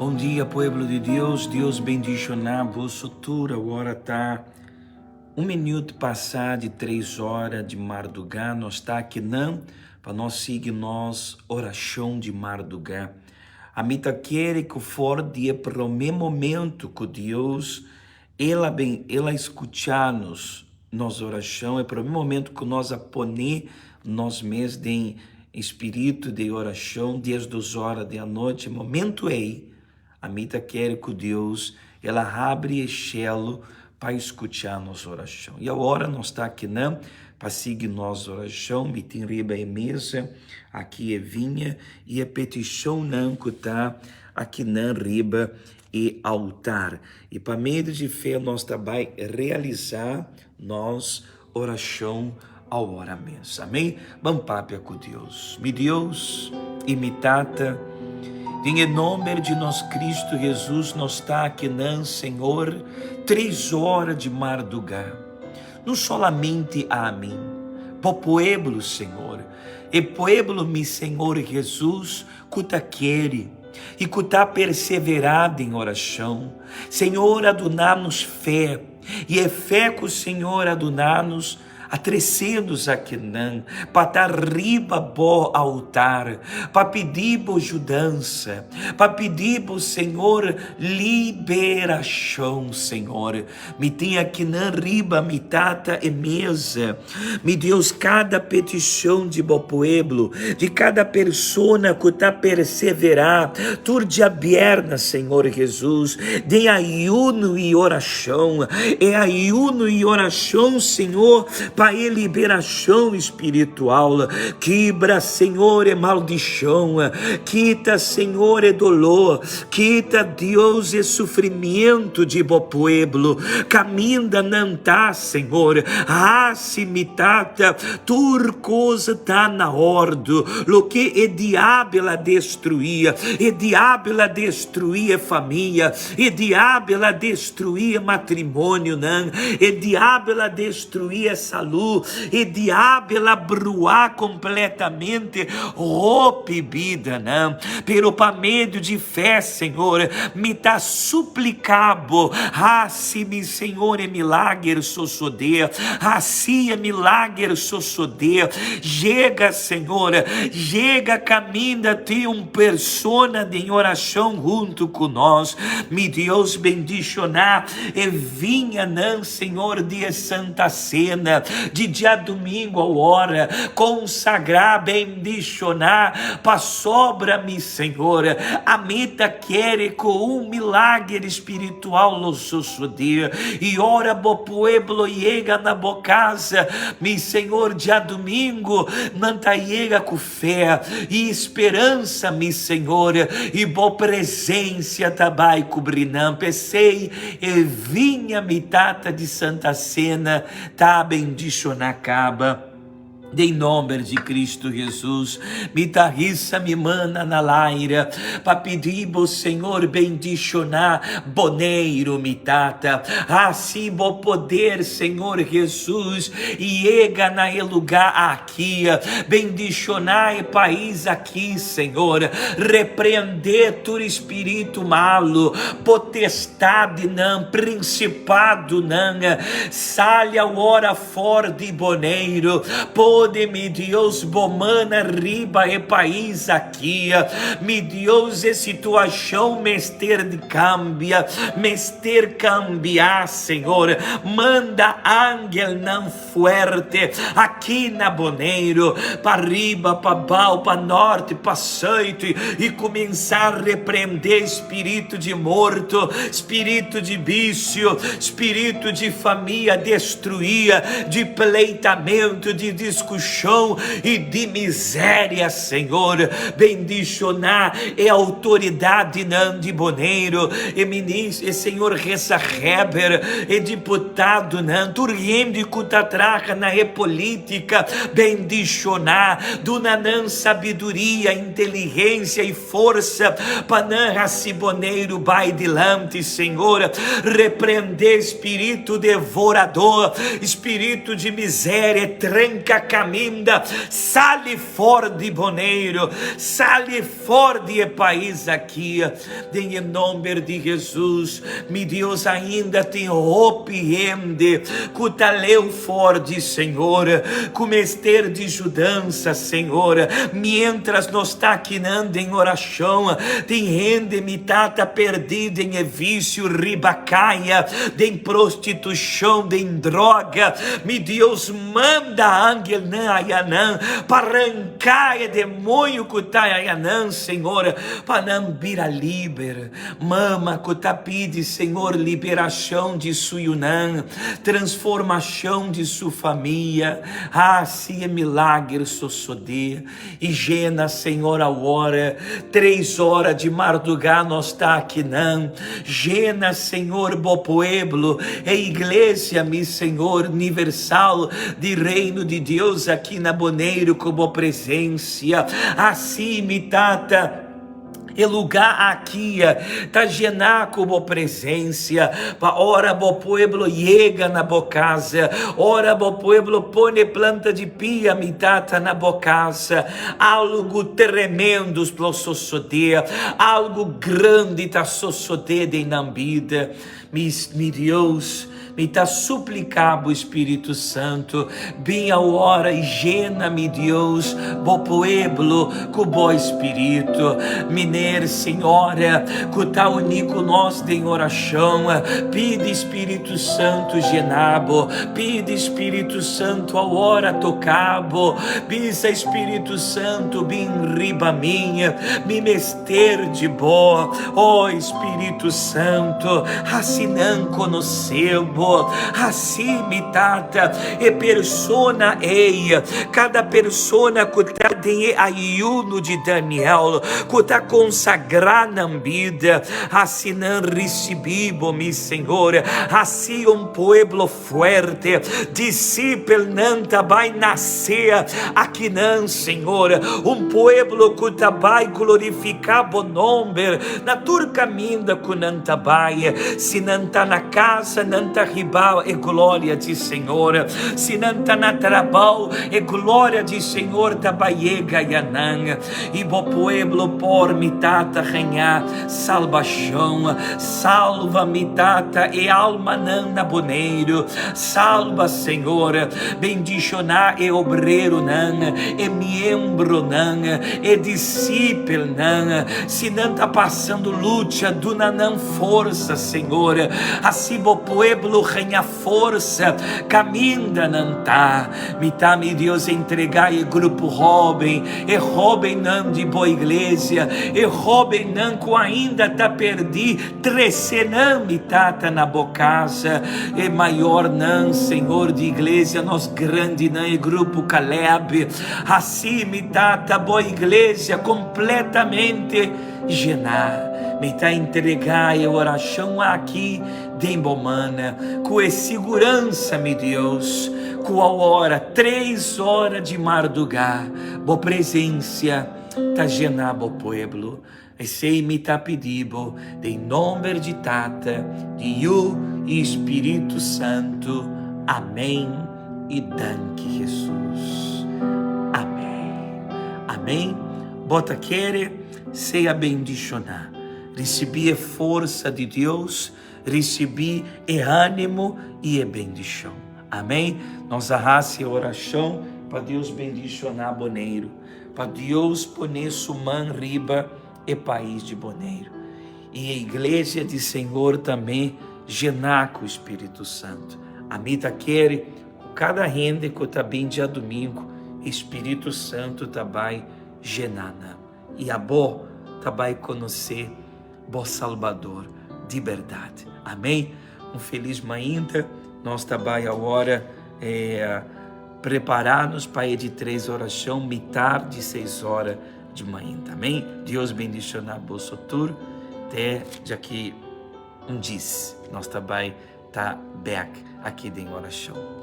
Bon dia pueblo di Dios, Dios bendiciona boso tur. Awor ta un minuut pasa di tres ora di marduga, nos ta akinan pa nos sigui nos oracion di marduga. Ami ta kere cu for di e prome momento cu Dios El a ben, El a scucha nos, nos oracion, e prome momento cu nos a pone nos mes den espiritu di oracion, 12 ora di anochi, momento ey, ami ta kere cu Dios, El a habri e cielo pa scucha nos oracion. Y awor nos ta akinan pa sigui nos oracion, mi tin riba e mesa aki e viña y e peticionnan cu ta akinan riba e altar. I pa medio di fe nos ta bai realisá nos orashon awor mes. Amén. Ban papia ku Dios. Mi Dios i mi Tata, den e nomber di nos Cristo Jesus nos ta akinan, Señor, tres ora di mardugá. No solamente ami, bo pueblo, Señor, e pueblo, mi Señor Jesus, ku ta kere i ku ta perseverá den orashon. Señor a duna nos fe, i e fe ku Señor a duna nos a trese nos akinan pa ta riba bo altar, pa pidi bo judansa, pa pidi bo, Señor, liberashon, Señor. Mi tin akinan riba mi Tata e mesa. Mi Dios, kada petishon di bo pueblo, di kada persona ku ta perseverá tur djabièrna, Señor Hesus, den ayuno i orashon, e ayuno i orashon, Señor, pa e liberashon spiritual. Kibra, Señor, e maldishon, kita, Señor, e doló, Kita, Dios, e sufrimiento di bo pueblo, caminda nan ta, Señor. Haci, mi Tata, tur cosa ta na ordo. Loke e diabel a destrui, e diabel a destrui e famia, e diabel a destrui e matrimonionan, e diabel a destrui e salud, e diabel a brua completamente hopi bidanan. Pero pa medio di fe, Señor, mi ta suplica Bo, haci, mi Señor, e milager sosode. Haci e milager sosode. Yega, Señor, yega caminda tin un persona den oracion hunto cu nos. Mi Dios, bendiciona e viñanan, Señor, di e Santa Cena di diadomingo awor, consagrá, bendicioná, pasobra, mi Señor, ami ta kere cu un milager espiritual lo sosodé, y ora bo pueblo yega na bo casa, mi Señor, diadomingo, nan ta yega cu Fé i speransa, mi Señor, i bo presensia ta bai kubri nan. P'esei e viña, mi Tata di Santa Sena, ta bendishoná kaba. Den nomber di Cristo Jesus, mi ta hisa mi mana na laira pa pidi bo, Señor, bendishoná Boneiru, mi Tata. Hasi bo poder, Señor Jesus, yega na e lugá aki. Kia, bendishoná e pais aki, Señor. Reprendé tur spiritu malu, potestadnan, prinsipadonan. Sali awor afor di Boneiru. Pone, mi Dios, bo man riba e pais aki. Mi Dios, e situashon mester di kambia, mester kambia, Señor. Manda angelnan fuerte aki na Boneiru, pa riba, pa bou, pa nort, pa suit, i kuminsá reprendé spiritu di morto, spiritu di bisio, spiritu di famia destruí, di pleitamentu, di diskushon i di miseria. Señor, bendishoná e outoridatnan di Boneiru, e minister, e señor Gezaghebber, e diputadonan, tur hende ku ta traha na e polítika, bendishoná, duna nan sabiduria, inteligensia i forsa pa nan hasi Boneiru bai dilanti, Señor. Reprendé spiritu devoradó, spiritu di miseria, tranka. kaminda, sali for di Boneiru, sali for di e pais aki, den e nomber di Hesus. Mi Dios, ainda tin hopi hende ku ta leu for di Señor, ku mester di judansa, Señor. Mientras nos ta akinan den orashon, tin hende, mi Tata, perdí den e visio riba kaya, den prostitushon, den droga. Mi Dios, manda angelnan ayanan pa ranka e demoño ku ta ayanan, Señor, pa nan bira liber. Mama ku ta pidi Señor liberashon di su yunan, transformashon di su famia, hasi e milager sosodé. I jena, Señor, awor, tres ora di mardugá nos ta akinan. Jena, Señor, bo pueblo, e iglesia, mi Señor, universal di Reino di Dios aki na Boneiru ku bo presensia. Hasi, mi Tata, E lugá aki ta jená ku bo presensia, pa ora bo pueblo yega na bo kasa, ora bo pueblo pone planta di pia, mi Tata, na bo kasa, algu tremendo lo sosodé, algu grandi ta sosodé den nan bida. Mi, mi Dios, mi ta supliká bo Spiritu Santu, bin awor i jena, mi Dios, bo pueblo ku bo Spiritu. Miner, Señora, ku ta uní ku nos den orashon, pidi Spiritu Santu jena bo, pidi Spiritu Santu awor toká bo, bisa Spiritu Santu bin riba mi, mi mester. Ter di bo, ó Spiritu Santu, hasi nan konosé bo, hasi mi Tata e persona ei, kada persona ku ta den e ayuno di Daniel, ku ta konsagrá nan bida, hasi nan risibí bo, mi Señor, hasi un pueblo fuerte, disipelnan ta bai nase akinan, Señor, un pueblo ku ta bai glorifiká bo nomber na tur kaminda ku nan ta bai. Si nan ta na kasa, nan ta hiba e gloria di Señor. Si nan ta na trabou, e gloria di Señor ta bai yega ya nan. I bo pueblo por, mi Tata, haña salbashon. Salva, mi Tata, e almanan na Boneiru. Salva, Señor. Bendishoná e obreronan, e miembronan, e disipelnan. Si nan ta pasando lucha, duna nan forsa, Señor. Hasi bo pueblo haña forsa kaminda nan ta. Mi ta, mi Dios, entregá e grupo hóben, e hóbennan di bo iglesia, e hóbennan ku ainda ta perdí, trese nan, mi Tata, na bo kasa. E mayornan, Señor, di iglesia, nos grandinan, e grupo Caleb, hasi, mi Tata, bo iglesia kompletamente jená. Mi ta entregá e orashon aki Den bo man, ku e siguransa, mi Dios, ku awor, tres ora di mardugá, bo presensia ta jená bo pueblo. Esei mi ta pidi bo den nomber di Tata, di Yu i Spiritu Santu. Amén i danki Hesus. Amén. Amén. Bo ta kere? Sea bendishoná. Risibí e forsa di Dios, risibí e ánimo i e bendishon. Amén. Nos a hasi e orashon pa Dios bendishoná Boneiru, pa Dios pone su man riba e pais di Boneiru i e iglesia di Señor tambe jená ku Spiritu Santu. Ami ta kere ku kada hende ku ta bin djadumingu, e Spiritu Santu ta bai jená nan. I abo ta bai konosé bo Salbador di bèrdat. Amén. Un felis mainta. Nos ta bai awor prepará nos pa e di tres orashon, mitar di seis ora di mainta. Amén. Dios bendishoná boso tur. Te djaki un djis nos ta bai ta bèk aki den orashon.